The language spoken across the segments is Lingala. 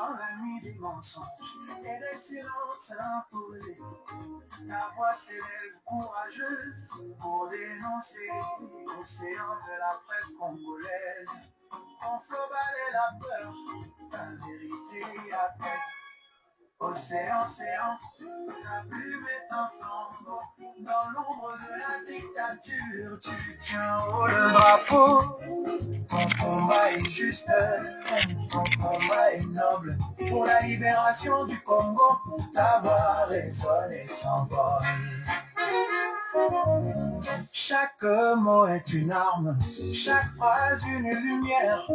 Dans la nuit du mensonge et des silences imposés, ta voix s'élève courageuse pour dénoncer l'océan de la presse congolaise. Ton flot est la peur, ta vérité apaise. Océan, océan, ta plume est un flambeau. Dans l'ombre de la dictature, tu tiens haut le drapeau. Ton combat est juste, ton combat est noble. Pour la libération du Congo, ta voix résonne et s'envole. Chaque mot est une arme, chaque phrase une lumière.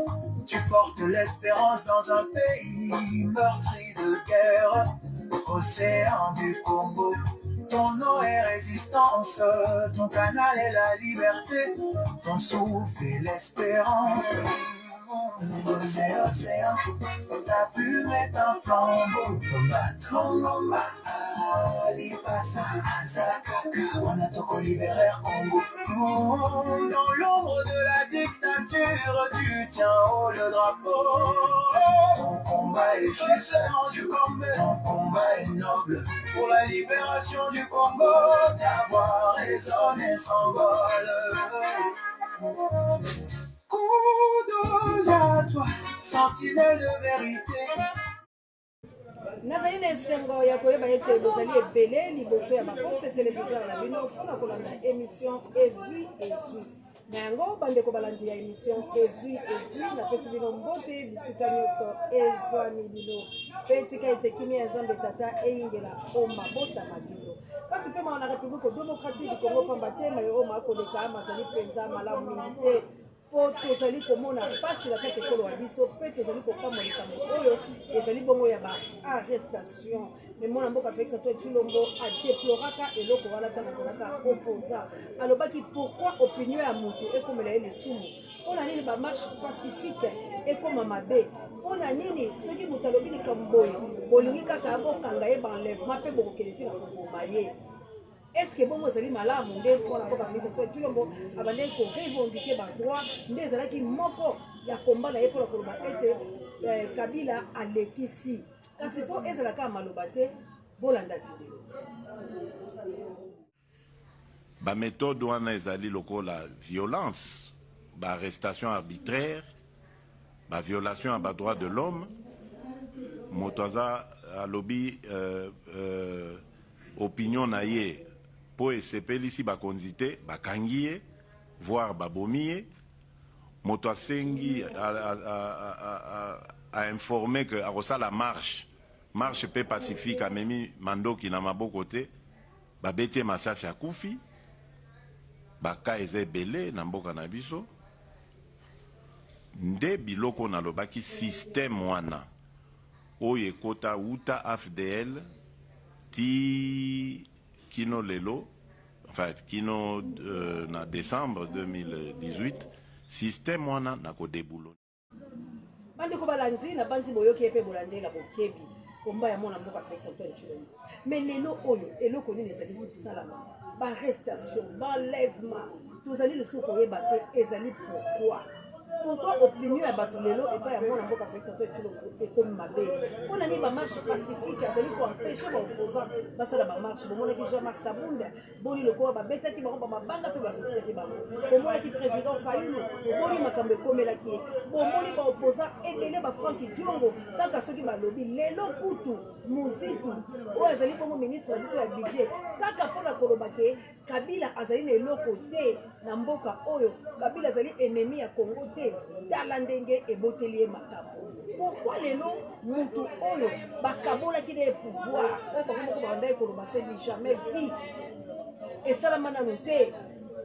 Tu portes l'espérance dans un pays meurtri de guerre. Océan du Congo, ton eau est résistance, ton canal est la liberté, ton souffle est l'espérance. Océan, océan, ta plume est un flambeau. Tomba, lipasa, azalakaka, wana toko libérer Congo. Dans l'ombre de la dictature, tu tiens haut le drapeau. Ton combat est juste, du Congo, ton combat est noble. Pour la libération du Congo, ta voix résonne et s'envole. Kudos à toi, sentinelle de vérité. Nazali na esengo ya koyeba ete bozali ebele liboso ya baposte televiseur na bino mpo na kolanda emission Ezwi Ezwi. Na yango, bandeko balandi ya emission Ezwi Ezwi, napesi bino mbote bisika nyonso ezwami bino, mpe tika ete kimia ya Nzambe Tata eyingela o mabota ma bino. Mpasi mpe mawa na Republique Democratique du Congo, pamba te maye oyo makoleka mazali mpenza malamu mingi te, mpo tozali komona mpasi na kati ekolo ya biso, mpe tozali kokamwa likambo oyo ezali bongo ya ba arrestation. Me mwana mboka Félix Antoine Tshilombo adeploraka eloko wana ntango azalaka opposant. Alobaki pourquoi opinion ya moto ekomela ye lisumu, mpo na nini bamarche pacifique ekoma mabe, mpo na nini soki moto alobi likambo boye bolingi kaka bokanga ye baenlèvement mpe bokokende ntina koboma ye. Est-ce que bongo ezali malamu? Nde mwana mboka Félix Antoine Tshilombo abandaki ko revendiquer ba droit, nde ezalaki moko ya combat na ye mpona koloba ete Kabila alekisi. Kasi mpo ezala kaka maloba te, bolanda video. Ba methode wana ezali lokola violence, ba arrestation arbitraire, ba violation ya ba droits de l'homme. Moto aza alobi opinion na ye po esepelisi bakonzi te, bakangi ye, voire babomi ye. Moto asengi a informer que akosala marche, marche pe pacifique, amemi mandoki na maboko te, babeti ye masasi akufi. Ba cas eza ebele na mboka na biso. Nde biloko nalobaki, système wana oyo ekota wuta AFDL ti kino lelo, enfin kino na decembre 2018, système wana nako deboulonner. Bandeko balandi, nabanzi boyoki ye mpe bolandi ye na bokebi komba ya mwana mboka Felix Antoine Tshilombo. Mais lelo oyo eloko nini ezali kosalama? Ba arrestation, ba enlèvement, tozali lisusu koyeba te ezali pourquoi. Pourquoi opinion ya bato lelo epai ya mwana mboka Felix Antoine Tshilombo ekomi mabe? Mpo na nini ba marche pacifique azali ko empêcher ba opposants basala ba marche? Bomonaki Jean-Marc Kabund, boni lokola babetaki bango ba mabanga mpe bazokisaki bango. Bomonaki président Fayulu, boni makambo ekomelaki ye. Bomoni ba opposants ebele ba Franck Diongo, kaka soki balobi lelo kutu Muzitu oyo azali bongo ministre na biso ya budget, kaka mpona koloba ke Kabila azali na eloko te na mboka oyo, Kabila azali ennemi ya Congo te, tala ndenge eboteli ye makambo. Pourquoi lelo mutu oyo bakabolaki na ye pouvoir, oyo bango moko babandaki koloba c'est du jamais vu, esalama nanu te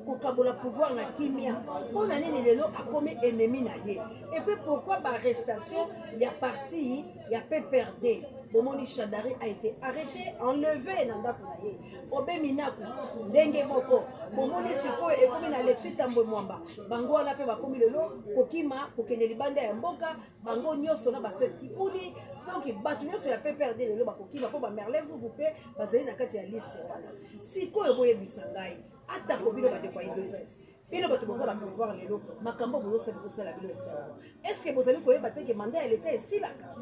kokabola pouvoir na kimia, mpo na nini lelo akomi ennemi na ye? Et puis pourquoi ba arrestation ya parti ya PPRD? Bomoni Shadary a été arrêté, enlevé na ndako na ye. Obe Minaku ndenge moko. Bomoni sikoyo ekomi na Alexis Thambwe Mwamba, bango wana mpe bakomi lelo kokima kokende libanda ya mboka, bango nyonso na ba Seth Kikuni. Donc bato nyonso ya PPRD lelo bakokima mpo ba Merlin Vuvu mpe bazali na kati ya liste wana. Sikoyo boyebisa ngai, atako bino bandeko ya UDPS, bino bato boza na pouvoir lelo, makambo bozosala ezosala bino esengo. Est-ce que bozali koyeba te ke mandat ya l'État esilaka?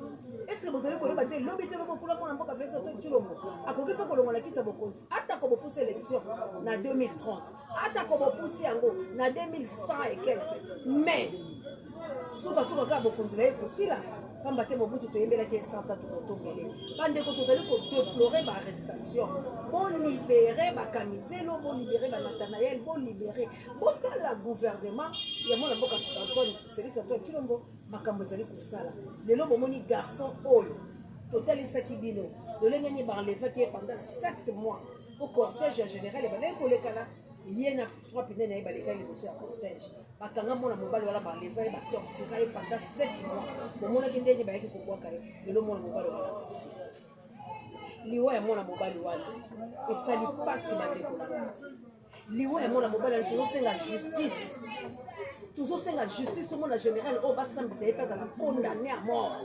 Est-ce que bozali koyeba te lobi te lobi okula mwana mboka Felix Antoine Tshilombo akoki mpe kolongola kiti ya bokonzi atako bopusi élection na 2030 atako bopusi yango na 2100 et quelque, mais sukasuka kaka bokonzi na ye kosila, pamba te Mobutu toyembelaki ye 100 ans tokotombele. Bandeko, tozali kodéplorer baarrestation. Bolibérer bakamizelo, bolibérer banathanael, bolibérer. Botala gouvernement ya mwana mboka Antoine Félix Antoine Tshilombo, makambo ezali kosala lelo. Bomoni garçon oyo totalisaki bino lolenge nini baenlevaki ye pendant 7 mois po cortège ya général ebandaki kolekana, ye na trois pine na ye balekaki liboso ya cortège. Bakanga mwana mobali wana, baenlever ye, batorturer ye pendant 7 mois. Bomonaki ndenge bayaki kobwaka ye. Lelo mwana mobali wana akufi. Liwa ya mwana mobali wana esali mpasi, bandeko na nga. Liwa ya mwana mobali wana, tozosenga justice, tozosenga justice. Tomona général oyo, basambisa ye mpe azala condamné à mort.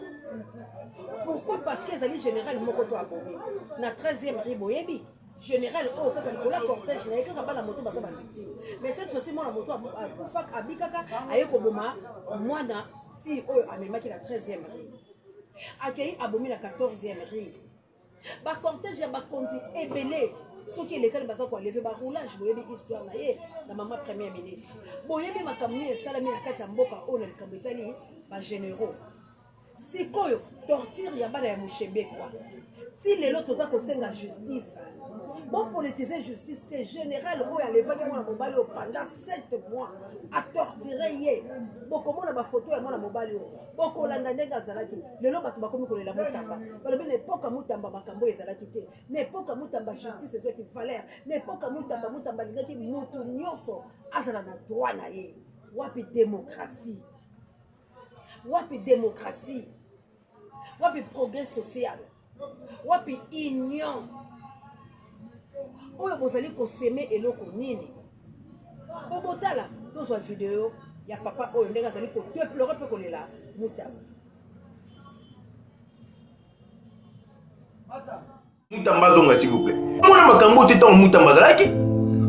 Pourquoi? Parce que ezali général moko to abomi na 13e rue. Boyebi général oyo kaka likolo ya cortège na ye, kaka bana moto baza bavictime. Mais cette fois-ci mwana moto akufaka, abikaka, aye koboma mwana fille oyo amemaki na 13e rue, akei abomi na 14e rue. Bacortège ya bakonzi ebele soki elekani, baza koenlever baroulage. Boyebi histoire na ye na mama premier ministre. Boyebi makambo nini esalami na kati ya mboka oyo na likambo etali bagénéraux. Sikoyo torture ya bana ya Mushebekwa, ti lelo toza kosenga justice. Bopolitiser justice te. Général oyo alevaki mwana mobali oyo pendant 7 mois, atorturer ye. Bokomona bafoto ya mwana mobali oyo, bokolanda ndenge azalaki. Lelo bato bakomi kolela Mutamba. Balobi na époque Mutamba makambo oyo ezalaki te. Na époque Mutamba justice ezwaki valeur. Na époque Mutamba, Mutamba alingaki motu nyonso azala na droit na ye. Wapi démocratie? Wapi démocratie? Wapi progrès social? Wapi union oyo bozali kosemer? Eloko nini? Po botala, tozwa video ya papa oyo ndenge azali kodéplorer mpe kolela Mutamba. Mutamba azonga, s'il vous plaît. Mona makambo te ntango Mutamba azalaki,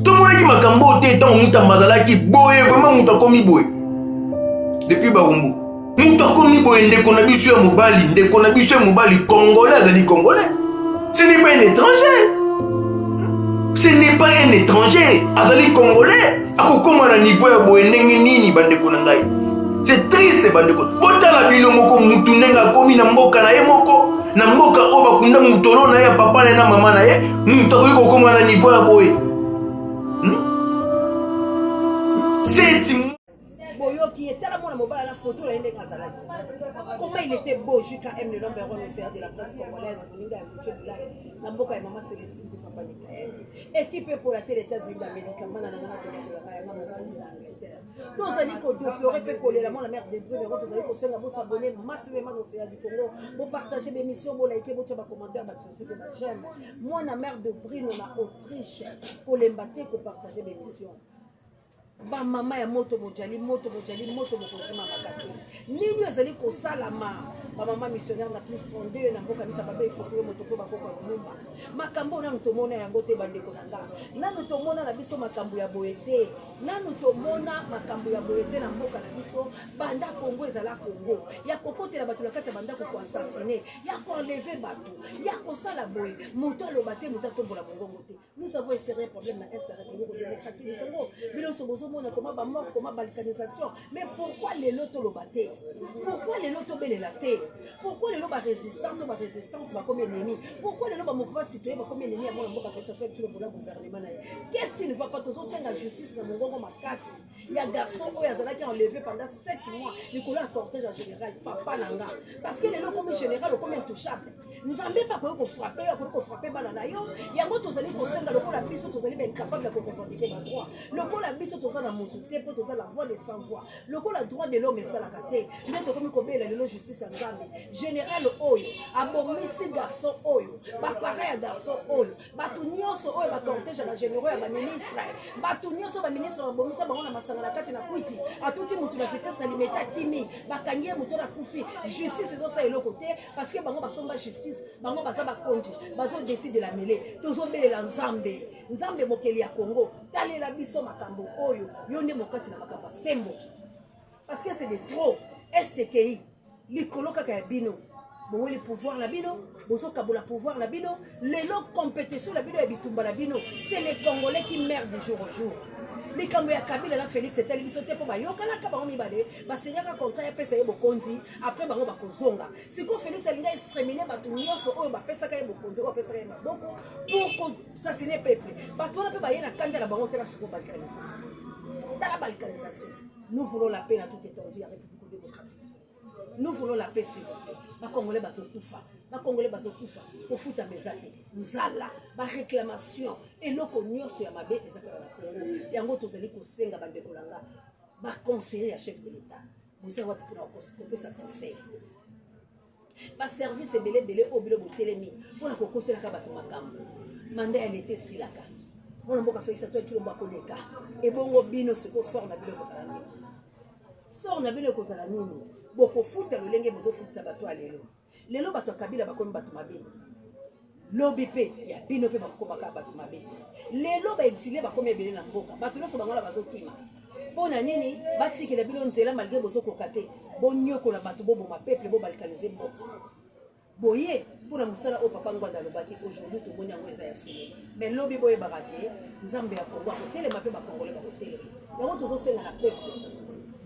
tomonaki makambo te ntango Mutamba azalaki boye. Vraiment, moto akomi boye depuis Barumbu, moto akomi boye. Ndeko na biso ya mobali, ndeko na biso ya mobali congolais, azali congolais, ce n'est pas un étranger, ce n'est pas un étranger, azali congolais. Akokóma na niveau ya boye ndenge nini? Bandeko na ngai, c'est triste. Bandeko, botala bino moko mutu ndenge akomi na mboka na ye moko, na mboka oyo bakunda mutolo na ye ya papa na ye na mama na ye. Mutu akoki kokóma na niveau ya boye, Seti. Boyoki ye. Tala mwana mobali na photo na ye ndenge azalaki, comment il était beau. JKM, le number one océan de la presse congolaise, moninga ya Mucho Bilal na mboka ya mama Célestine mpe papa Mikael, équipe epola te l'États-Unis d'Amérique. Mana na ngana koyakolaka yanga mokonzi na Angleterre. Tozali kodéplorer mpe kolela mwana mare de Brune. Tozali kosenga bos'abonner massivement na Océan du Congo, bopartager bémission, boliker, botya bacommentaire, basusu mpe baj'aime. Mwana mare de Brino na Autriche, kolemba te kopartager bémission. Bamama ya moto mojali moto, mojali moto, mokozimamaka te. Nini ezali kosalama? Bamama missionnaire na plus 32 na mboka mita babe efokuyo moto mpo bakoko ya Lumumba. Makambo oyo nanu tomona yango te, bandeko na nga. Nanu tomona na biso makambo ya boye te, nanu tomona makambo ya boye te na mboka na biso banda Kongo ezala Kongo, ya kokotela bato na kati ya bandako, koassassiner, ya koenlever bato, ya kosala boye, moto aloba te, moto atombola mongongo te. Nous avons un sérieux problème na est ya République démocratique du Congo. Bino nyonso bozomona koma bamort, koma balkanisation. Mais pourquoi lelo toloba te? Pourquoi lelo tobelela te? Pourquoi lelo barésistant to barésistante bakomi ennemi? Pourquoi lelo bamouvement citoyen bakomi ennemi ya mwana mboka Félix Antoine Tshilombo na gouvernement na ye? Qu'est-ce qui ne va pas? Tozosenga justice na mongongo makasi ya garçon oyo azalaki enlevé pendant 7 mois likolo ya cortège ya général, papa na nga. Parce que lelo okomi général, okomi intouchable. Nzambe mpe akoki kofrapper yo, akoki kofrapper bana na yo. Yango tozali kosenga, lokola biso tozali baincapable ya korevendiquer badroit, lokola biso toza na motu te mpo toza la voix de sans voix, lokola droit de l'homme esalaka te, nde tokomi kobela lelo justice ya Nzambe. Général oyo abomisi garçon oyo, baparent ya garçon oyo, bato nyonso oyo bacortège ya bagénéraux, ya baministre, bato nyonso baministre babomisa bango na masanga na kati na kwiti. Atuti motu na vitesse na Limete, akimi, bakangi ye, motu oyo akufi. Justice ezosala eloko te parce que bango basomba justice, bango baza bakonzi, bazodécider la mêlée. Tozobelela Nzambe. Nzambe mokeli ya Congo, talela biso makambo oyo. Yo nde mokati na makambo ya sembo, parce que c'est de trop. Est ekei likolo kaka ya bino. Boweli pouvoir na bino, bozokabola pouvoir na bino. Lelo competition na bino ya bitumba na bino, c'est les Congolais qui meurent du jour au jour. Likambo ya Kabila na Felix etali biso te mpo bayokanaka bango mibale, basignaka contrat ya pesa ye bokonzi, après bango bakozonga. Sikoyo Felix alingi exterminer bato nyonso oyo bapesaka ye bokonzi, oyo bapesaka ye maboko pour koassassiner peuple. Bato wana mpe baye na kanda na bango, tala sikoyo balkanisation. Tala balkanisation. Nous voulons la paix na toute étendue ya République démocratique. Nous voulons la paix s'il vous plaît. Ba Congolais bazokufa, ba Congolais bazokufa, kofutama eza te, nzala, ba réclamation, eloko nyonso ya mabe eza kaka na Congo. Yango tozali kosenga bandeko na nga, ba conseillers ya chef de l'État, boza wapi mpona kopesa conseil? Ba service ebele ebele oyo bino botelemi mpona kokoselaka bato makambo, mandat ya leta esilaka. Mwana mboka Felix Antoine Tshilombo akoleka, ebongo bino sikoyo sort na bino ekozala nini? Sort na bino ekozala nini? Bokofuta lolenge bozofutisa bato ya lelo. Lelo bato ya Kabila bakomi bato mabe, lobi mpe ya bino mpe bakokomaka bato mabe. Lelo baexile bakomi ebele na mboka, bato nyonso bango wana bazokima mpo na nini? Batikela bino nzela malgre bozokoka te, bonyokola bato, boboma peuple, bobalkanize mboka boye mpo na mosala oyo papa Ngwanda alobaki. Aujourd'hui tomoni yango eza ya solo, mais lobi boyebaka ke Nzambe ya Kongo akotelema mpe bakongole bakotelema. Yango tozosenga na peuple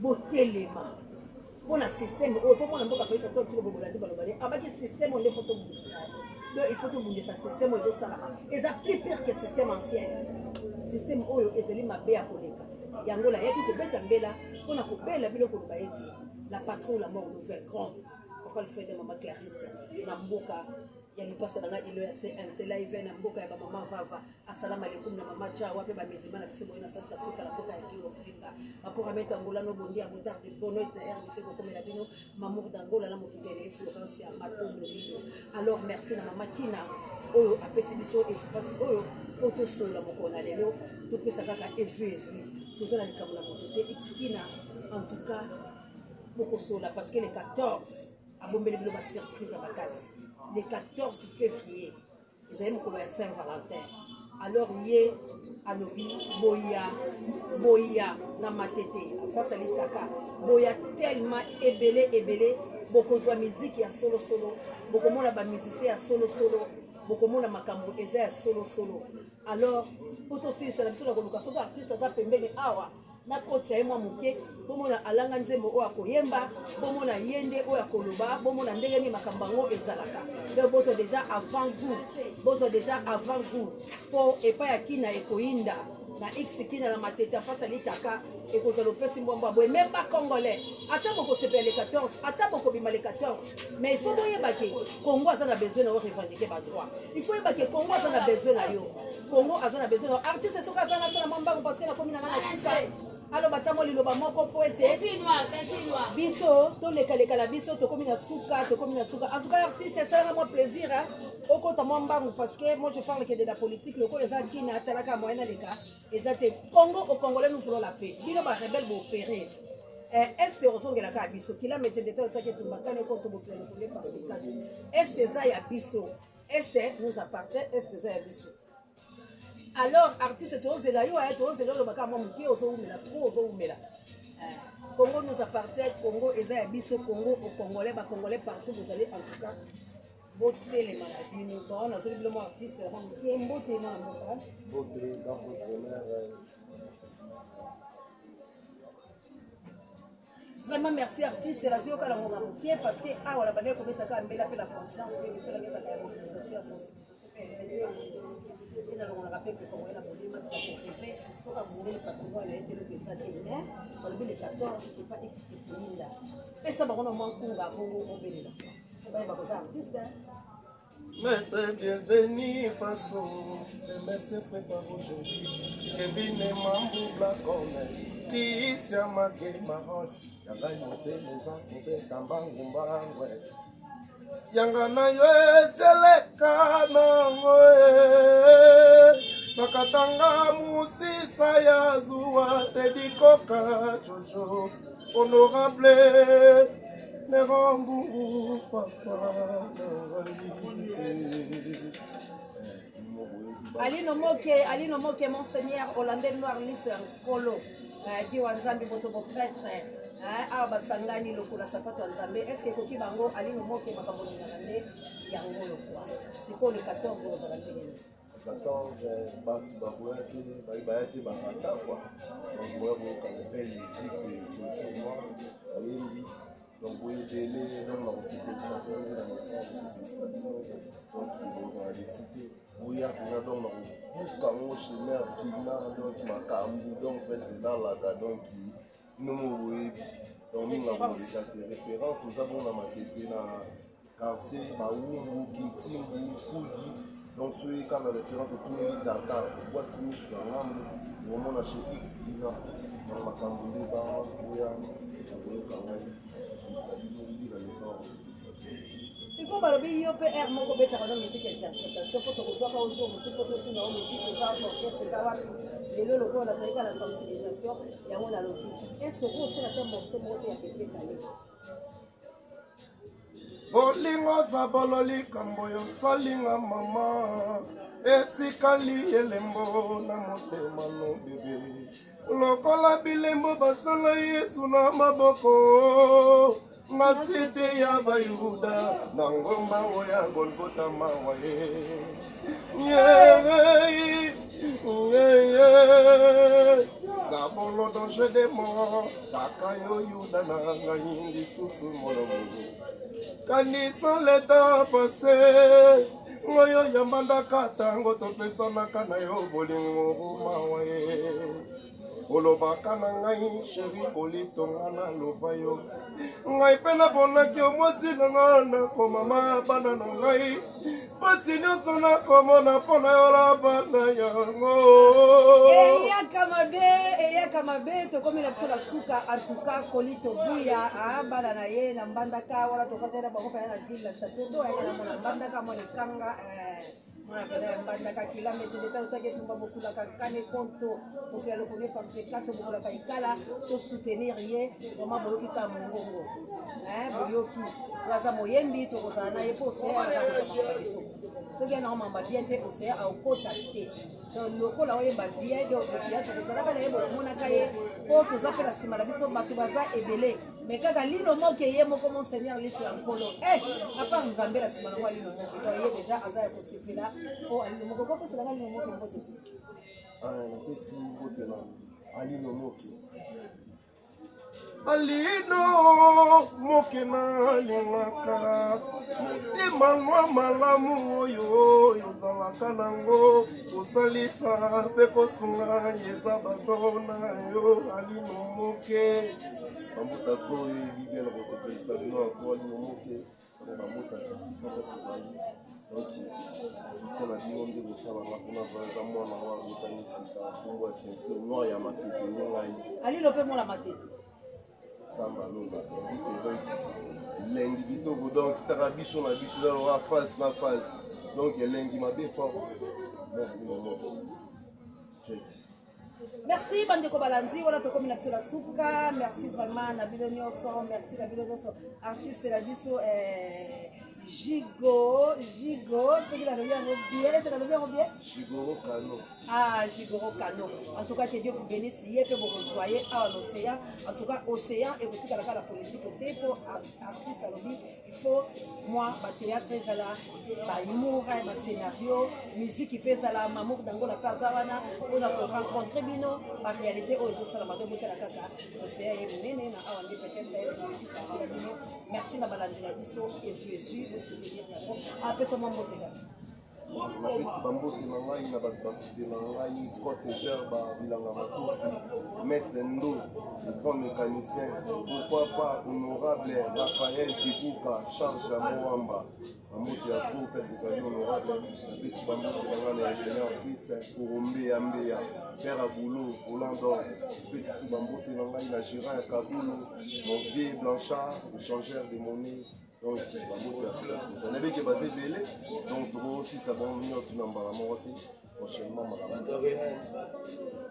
botelema mpo na système oyo, mpo mwana mboka Felix Antoine Tshilombo bolandi baloba ne abaki système oyo nde faut tobundisa yango. Donc il faut tobundisa système oyo ezosalama, eza plus pire que système ancien. Système oyo ezali mabe ya koleka. Yango nayaki kobeta mbela mpo na kobela bino, koloba ete la patrouille la mort nous vaincrons. Papa Alfred, mama Clarisse na mboka ya lipasa na ngai ilo ya CMT live na mboka ya bamama Vava, asalamu alaikum na mama Chawa mpe bamizima na biso boye na South Africa na mboka ya Kingo Filinga baporamete Angola no bondi ya botarde bonoit na RDC kokomela bino Mamour d'Angola na motutele Florence ya Matondo Lido. Alors merci na mama Kina oyo apesi biso espace oyo po tosolola mokolo na lelo, topesa kaka ezwi ezwi, toza na likambo na moto te. Kina en tout cas bokosola parce que le 14 abombeli bino ba surprise ya makasi. Le 14 février ezali mokolo ya Saint Valentin. Alors ye alobi boya boya na Matete face litaka, boya tellement ebele ebele, bokozwa miziki ya solosolo, bokomona ba musicien ya solosolo, bokomona makambo eza ya solosolo. Alors po tosilisa na biso na koluka soki artiste aza pembeni awa, nakotisa ye mwa moke, bomona alanga nzembo oyo akoyemba, bomona ye nde oyo akoloba, bomona ndenge nini makambo yango ezalaka. Donc bozwa déjà avant goût, bozwa déjà avant goût mpo epai ya Kina ekoyinda na X Kina na Matete face litaka ekozala opesi mbwambwa boye. Me bacongolais, ata bokosepela le 14, ata bokobima le 14, mais il faut boyeba ke Congo aza na besoin na yo revendiquer badroit. Il faut yeba ke Congo aza na besoin na yo, Congo aza na besoin na yo. Artiste soki aza nasala mwa mbangu parce que nakomi na nga na suka, aloba ta mwa liloba moko mpo ete biso tolekaleka na biso, tokomi na suka, tokomi na suka. En tout cas artiste, esalaka mwa plaisir okota mwa mbangu parce que moi je parle que de la politique. Lokola eza Kina, atalaka moyen naleka eza te. Congo au Congolais, nous voulons la paix. Bino barebele boopérer este ozongelaka ya biso kila metiendete otaki etumba kani okonto bokila lokole fabrikate. Este eza ya biso, este nous appartient, este eza ya biso. Alors artiste, tozela yo, tozela olobaka mwa moke, ozowumela trop, ozowumela. Congo nous appartient, Congo eza ya biso, Congo au Congolais, bacongolais partout bozali, en tout cas botelema na bino. Bon, nazoli bino mwa artiste mwa moke. Mbote mwana mboka. Mbote dans votre honneur. Vraiment merci artiste, nazwi yoka na ngonga moke parce que awa na bandaki kobetaka mbela mpe na conscience mpe biso nanga ezalaka ya mobilisation ya sensibilisation mpe nalongolaka peuple congolais na bolema tika koreve soki abundeli patrimoine na ye te, eloko eza te. Mais balobi le 14 epa x ekoyinda, pesa bango na mwa nkunga bongo obelela po bayeba koza artiste. Maître bienvenue façon demain se prépare aujourd'hui Kevin Mambu Black Corner Kisia Magema Halls ya ngai motema eza kobeta mbangu mbangu yanga na yo ezeleka nango bakatanga musisa ya zuwa te dikoka jojo honorable Neron Mbungu papa Alino Moke, Alino Moke, Monseigneur Hollandais Noir Liso ya Nkolo, Giwa Nzambi Moto bo prêtre. Awa basangani lokola sapato ya Nzambe. Est-ce que ekoki bango alino moke makambo olingaka nde yango lokwa. Sikoyo le 14 ozala ndenge nini? 14 bato bakoya te, baye baya te barata quoi. Donc boya koyoka la belle musique de Ceinture Noire, bayembi. Donc boye ebele, donc nakosepelisa bino nde na message kosepelisa bino. Donc bozala desi te. Boya mpenza donc nakobuka yango chez mère Kina, donc makambo donc presse elalaka donc bino moko boyebi. Donc mingi nakoleka te référence toza bongo na Matete na quartier Bawumbu, Kintimbu, Kudi. Donc soki kaka na référence otuneli Dakar, obwaki miso na ngambo, okomona chez X Kina. Donc makambo nde eza wana, boya nakoyoka ngai kosepelisa bino nde na mesana kosepelisa bino. Sikoyo balobi yo mpe heure moko obetaka no musique ya interpretation mpo tokozwaka yo jour mosusu mpo totuna yo musique eza wapi orchestre eza wapi lelo lokola nazali kaka na sensibilisation yango nalobi est ce que osala ata morceau moko te ya pepe kale Bolingo zabolo likambo yosalinga mama etikali elembo na motema no bebe lokola bilembo basala Yesu na maboko na site ya bayuda na ngomba oyo ya Golgota mawa ye zabolo danger de mort kaka yo yuda na ngai lisusu molomo kanisa leta passe oyo yambandaka ntango topesanaka na yo bolingo mawa ye olobaka na ngai sheri kolitonga naloba yo ngai mpe naponaki yo mwasi na nga nakomama bana na ngai mpasi nyonso nakomona mpo na yo na bana yango eyaka mabe eyaka mabe tokomi na biso na suka antuka kolito buya ah, bana na ye na mbandaka wana tokatela bango mpena na ville na chateau do ayaka na mona mbandaka mwana ekanga eh. Mwana pena ya mbandaka kilame tete talo take tumba bokulaka kane konto bokela lokone fampe kato bokulaka ikala to soutenir ye vraiment boyoki kaka mongongo hein boyoki po aza moyembi tokozala na ye po osea akozwa makambo kitoko soki ya nango makambo bien te osea akokota te donc lokola oyemba bien donc osea tokozalaka na ye bokomonaka ye po toza mpe na nsima na biso bato baza ebele Mais kaka lino moke ye moko mon seigneur liso ya nkolo eh apart nzambe na nsima nango alino moke donc ye deja aza ya kosepela po alino moke kopesela nga alino moke mbote ah, napesi mbote na alino moke alino moke nalingaka motema nwa malamu oyo ezalaka nango kosalisa mpe kosunga eza bato na yo alino moke Bambuta trop oyebi bien na kosepelisa bino na trop alino moke na bambuta esika place ezali donc soutien na bino nde kosala nga mpona zala eza mwana wa abotami sika nkombo ya ceinture noire ya matete nde ngai alino mpe mwana matete nzambe aloba te donc elengi kitoko donc taka biso na biso eza loka phase na phase donc elengi mabe fort check Merci bandeko balandi wana tokomi na biso na suka. Merci vraiment na bino nyonso, merci na bino nyonso. Artiste na biso eh, Gigo, Gigo, soki nalobi yango bien, soki nalobi yango bien. Gigoro Kano. Ah, Gigoro Kano. En tout cas, que Dieu vous bénisse. Ye pe bokozwa ye awa na océan. En tout cas, océan ekotikala kaka na politique te po artiste alobi il faut mwa ba théâtre ezala ba humour ba scénario musique mpe ezala mamour dangola mpe aza wana mpona ko rencontre bino ba réalité oyo ezosalama to botala kaka océan ye monene na awa nde peut-être ya bino merci na balandi na biso ezwi ezwi bosoutenir yango apesa mwa mbote kasi Napesi bambote na ngai na bato basute na ngai cote gerba bilanga matufi maître ndo le grand mécanicien pourquoi pas honorable raphaël kibuka charge ya moamba bambote ya trop place ozali honorable napesi bambote na ngai na ingénieur fils korombeya mbeya père ya boulot volant d'or napesi su bambote na ngai na gérant ya kabulo mon vieux blanchard échangeur de monnaie donc bambote ya place nayebi ke baza ebele donc tokosisa bango nyonso na mbala moko te prochainement makambo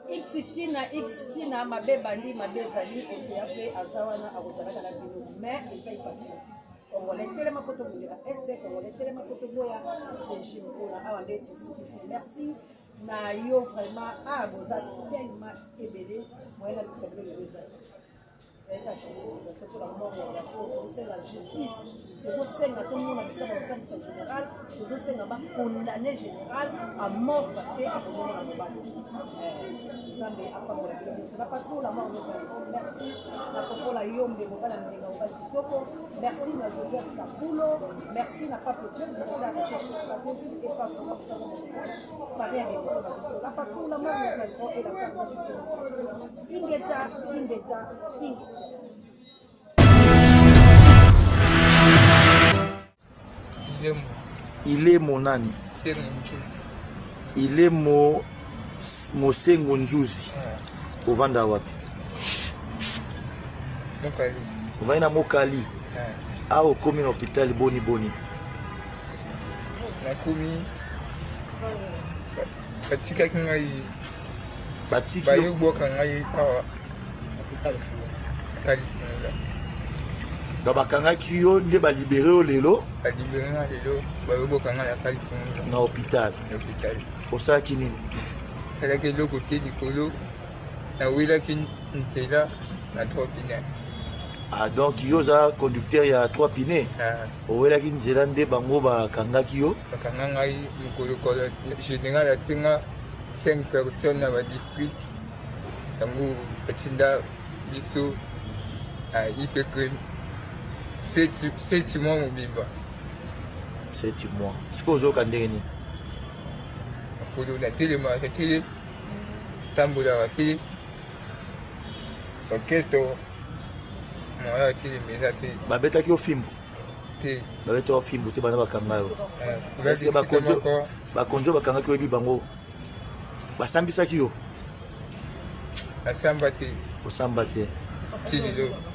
x kina x kina mabe bandi mabe ezali oseya mpe aza wana akozalaka na bino mais ezali patriotique congolais telema mpo tobundela este congolais telema mpo toboya régime oyo na awa nde tosukisi merci na yo vraiment ah boza tellement ebele moyen nasisa bino lelo eza. Ezali kaka sensibilisation mpo na mort ya garçon. Tozosenga justice, tozosenga tomona bisika bakosambisa général, tozosenga ba condamner général à mort parce que akozonga na mobali. Eh, Nzambe apambola bino nyonso. Na patron la mort de merci na kokola yombe mobali ya ndenga mobali kitoko. Merci na Josias Kapulo, merci na Pape Dieu, directeur ya recherche stratégique et pas son parrain ya émission na biso. La patron la mort de vaincront et la femme Ingeta, ingeta, ingeta. Ilemo. Ilemo nani? Sengo Nzuzi. Ilemo Mosengo Nzuzi. Ah. Ovanda wapi? Mokali. Ovandi na Mokali. Ah. Awa okomi na hôpital boni boni? Nakomi batikaki ngai batiki baye bwaka ngai awa kalifungola donc bakangaki yo nde balibere yo lelo balibere nga lelo baye bwaka ngai na kalifungola na hôpital na hôpital osalaki nini salaki eloko te likolo nawelaki nzela na trois pine ah donc yo oza conducteur ya trois pine ah. owelaki nzela nde bango bakangaki yo bakanga ngai mokolo kolo général atinga 5 personnes na badistrict yango batinda biso na ipk 7 mois mobimba 7 mois sikoyo ozoyoka ndenge nini makolo natelemaka te tambolaka te loketo moya atelema eza te babetaki yo fimbu te babetaki yo fimbu te bana bakanga yo eh, eske bakonzi oyo bakangaki oyebi bango basambisaki yo asamba te osamba te ti lelo.